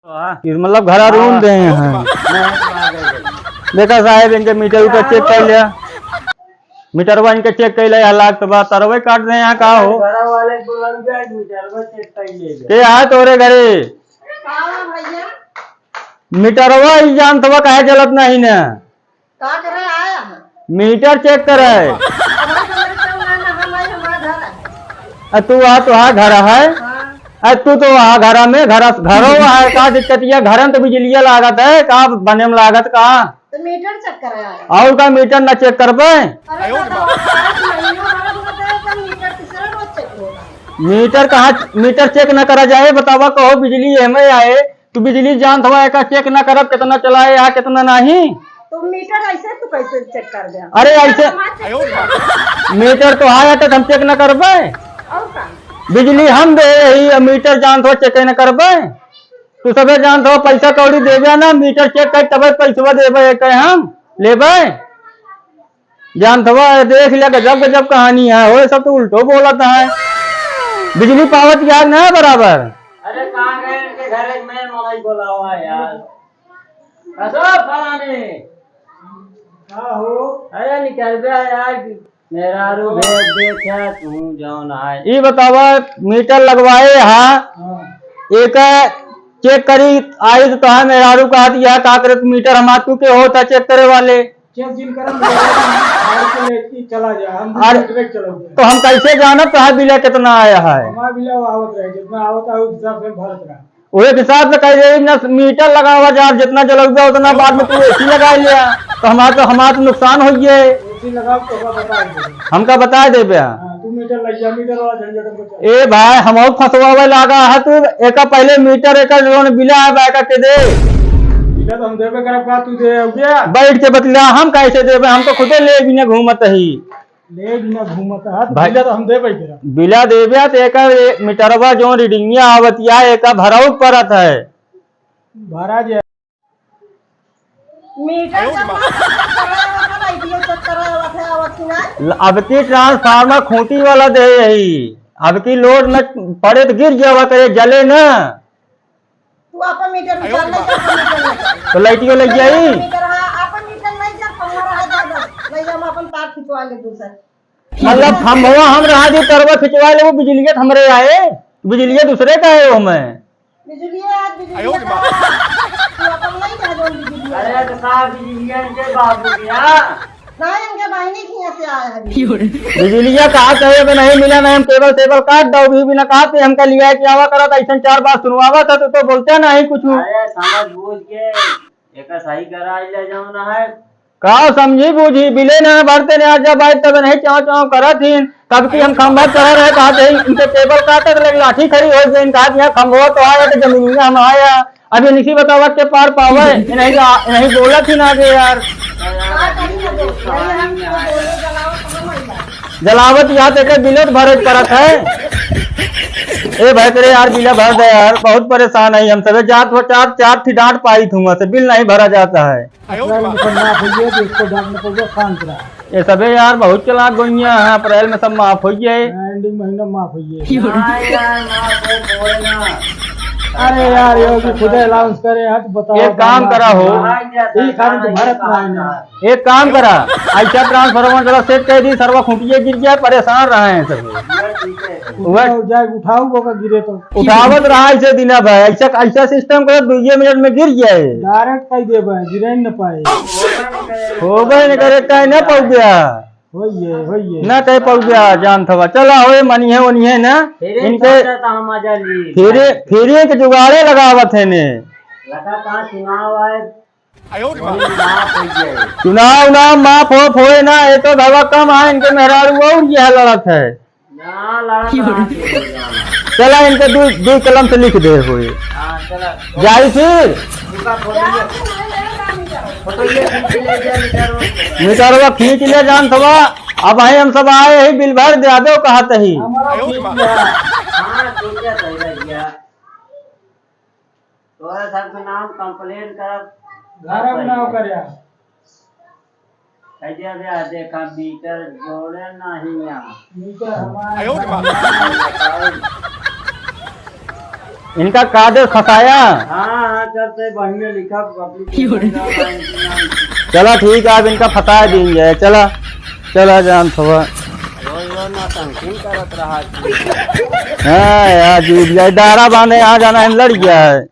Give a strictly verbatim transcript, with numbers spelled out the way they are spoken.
हाँ। कि मतलब घरा हाँ। रूम दे हैं। नहीं, तो आ गए। देखा साहेब, इनके मीटर उटर चेक कर लिया, मीटरवा इनके चेक कर लिया, हालात तो बात तरवे काट रहे हैं का हो। घरा वाले को लग जाए, मीटरवा चेक कर लिया। के है तोरे घरे? का भैया? मीटरवा ही जानत बा काहे जलत नहीं न? का करे आया है? मीटर चेक करे। अब हम हमारे चौंगा ना, हम आई, हमारा घर है। आ, तू आ, तोहार घर है? हाँ। आ, तू तो वहाँ घर में, घर, घरो वहाँ है, का दिक्कत ये? घर में तो बिजलिया लागत है, का बने में लागत का? तो मीटर चेक करे आया। और का मीटर ना चेक करबे? अरे दादा, पाँच महीनों भर होता है, तो मीटर तीसरा रोज चेक होता है। मीटर कहाँ, मीटर चेक ना करा जाए, बतावा, कहो बिजली एहमे आए, तू बिजली जानत हवा, एका चेक ना करब, कितना चलाए या कितना नहीं। तो मीटर ऐसे तू कैसे चेक कर दे? अरे ऐसे हमार चेक कर दे। मीटर तो आया तो हम चेक ना करबे। और का? बिजली हम दे रही, अब मीटर जानत हवा, चेक ना करबे। तू सबे जानत हवा, पैसा कौड़ी देबे ना, मीटर चेक कर तबे पैसवा देबे, कहे हम लेबे। जानत हवा, देख लिया, गजब गजब कहानी है, हो सब तो उल्टो बोलत है। बिजली पावत याद ना है बराबर। अरे कहाँ गए इनके घर एक मैं मलाई बोला हुआ है यार। कसो फलाने। का हो? अरे निकल गया यार, मेहरारू भेज दे क्या तू जौन आए। ई बतावा, मीटर लगवाए हा, हाँ। एक चेक करी आई तो तोहार मेहरारू कहत यह का करे, मीटर हमार तू के होत है चेक करे वाले। चेक जिन करम, घर के लेके चला जा, हम अरे, मीटर चलाओगे। तो हम कैसे जानब तोहार बिला कितना आया है? हमार बिला वो आवत रहे, जितना आवत है, उस हिसाब से भरत रहा। वही हिसाब से कह रही ना, मीटर लगावा जा, जितना जलौबा उतना बाद में तू एसी लगा लिया, तो हमार तो, हमार तो नुकसान हो गए। एसी लगाओ तो हमारा बता दे। हमका बता देबे। हाँ, तू मीटर लग जा, मीटर वाला झंझट हमको चाहिए। ए भाई, हम और फंसवावे लागा है तू, एका पहले मीटर, एका जौन बिला है, बा एका के दे। बिला तो हम देबे करब, का तू दे हो गया? बैठ के बतला, हम कैसे देबे? हम तो खुदे ले बिना घूमत ही। ले बिना घूमत है, तो भाई, बिला तो हम देबे करब। बिला देबे तो एका ए-, मीटरवा जौन रीडिंगिया आवत या, एका भराऊ परत है। भरा जे मीटर जमा करावत है, लाइटियो चेक करावत है, आवत कि ना? ल-, अब की ट्रांसफार्मर खूंटी वाला दे यही, अब की लोड में पड़े तो गिर जावा करे, जले ना। तू अपन मीटर निकाल ले, अपन मीटर निकाल। तो लाइटियो लग जाई? मीटर, हाँ, अपन मीटर नहीं जा, खंभवा रहा जा, बस। नहीं, हम अपन तार खिंचवा ले दूसर। मतलब खंभवा हम रहा दी, तरवा खिंचवा ले, वो बिजलिया तो हमरे आए, बिजलिया दूसरे का है वो में। बिजुलिया, बिजुलिया का, तू अपन नहीं कह दो बिजुलिया। अरे तो का बिजुलिया इनके बाबू के यहाँ? ना, इनके बहिनी के यहाँ से आया है बिजुलिया। बिजुलिया कहा कहे कि नहीं मिला, नहीं हम केबल सेबल काट दो, भी बिना कहा पे हमका लिया के आवा करत, ऐसन चार बात सुनवावा था तो, तो बोलते नहीं कुछ। अरे समझ बूझ के एका सही कराई ले जाओ ना है। का समझी बूझी, बिले ना भरते ने, आज जब आए तब नहीं चाव चाव करत हिन, तब की हम खंभा चढ़ा रहे, कहा थे इनके टेबल का तक लग लाठी खड़ी हो गई, कहा यहाँ खंभवा तो आया तो जमीनिया हम आया, अब ये निसी बतावा के पार पावे, ये नहीं ला-, ये नहीं बोलत ही ना आगे यार। जलावत या तो के बिले तो भरे परत है। ए भाई तेरे यार बिला भर दे यार, बहुत परेशान है हम सबे, जात हो चार, चार थी डांट पाई थूंगा से बिल नहीं भरा जाता है। अप्रैल में सब माफ हो गया, तो इसको डांट न पड़ गया, शांत रहा। ये सबे यार बहुत चालाक गोइया हैं, अप्रैल में सब माफ हो गया है। एंडिंग महीना माफ हो गया। हाँ यार, माफ हो, कोई ना। अरे यार, ये भी खुदे अनाउंस करे हैं, तो बताओ एक काम करा हो। ठीक है, तो भरत ना है ना। एक काम करा, ऐसा ट्रांसफार्मर जरा सेट कर दी, सरवा खूंटिया गिर गया, परेशान रहे हैं सब। ठीक है। वह उठाओ, जाए उठाओ, वो का गिरे तो। उठावत रहा ऐसे दिना भर, ऐसा, ऐसा सिस्टम करो, दुइये मिनट में गिर जाए। डायरेक्ट कह देबे, गिरे न पाए। होबे न करे, कह न पाऊ गया। होइए, होइए। न कह पाऊ गया, जान थवा। चला होए, मनी है, वनी है ना। फिर इनके सोचा था हम आ जाली। फिर, फिर एक जुगाड़े लगावत है ने। लगा कहाँ चुनाव आए। आयो रे बाप। चुनाव माफ हो जाए। चुनाव ना माफ हो, होए ना, ये तो धवा कम है, इनके मेहरारू और यह लड़त है। ना, लड़त रहा के हो जाना। चला, इनके दू, दू कलम से लिख दे होए। हाँ, चला। जाई फिर। उनका फोटो ले, फोटो ले खींच ले, जा मीटरवा। मीटरवा खींच ले, जान थवा। अब भाई हम सब आए ही, बिल भर दे दो, कहत ही। हमारा आयो रे बाप। हाँ, ठीक है, सही रह गया। तोहरे सबके नाम कंप्लेन करब। घर बनाओ कर यार। कह दिया गया, देखा मीटर जोड़े नहीं यहाँ। मीटर हमारे आयो रे बाप। इनका कादर फंसाया। हाँ, हाँ। चलते बहिने लिखा, public के बहिने लिखा। चला ठीक है, अब इनका फता दीन जाए। चला, चला जान थोड़ा। रोज रोज नौटंकी करत रहा है। हाँ यार, जीत गया। डारा बांधे, यहाँ जाना है, लड़ गया है।